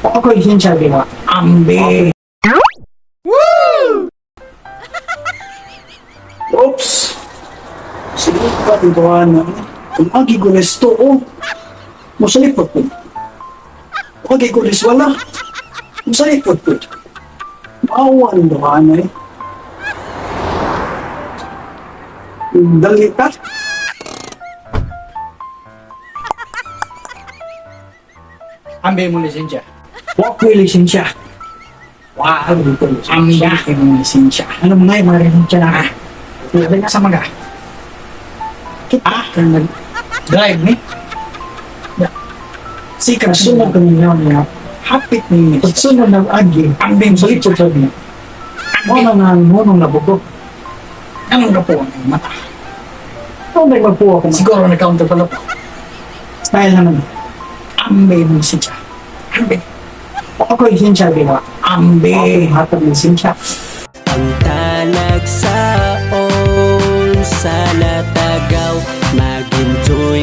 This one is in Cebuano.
Ako lisensya di ba? Ambe. Oops! Sige ka, tintuan. Kung agi ko resto, oh. Musalipot po. Agi ko res wala. Musalipot po. Maawan doon eh. Dali ka. Ambe mo lisensya. Wa ko'y lisensya. Wa ko lisensya. Ambe mo lisensya. Ano mga yung mga lisensya na? Sabi nga sa mga. Kita ka nag. Drive ni. Sikat Sunod ko ninyo niya. Hapit ninyo. Pagsunod ng agi, Ambe mo musalipot sa niya. Mo na nga ngunong nabugo. Anong napuha ng mata? Ano na magpuwa ko? Siguro nag-counter pala po. Style naman. Ambe mo lisensya. Ambe. Ako lisensya di ba? Ambe. Ako hatag lisensya. Ang talagsaon sa latagaw, mag-enjoy.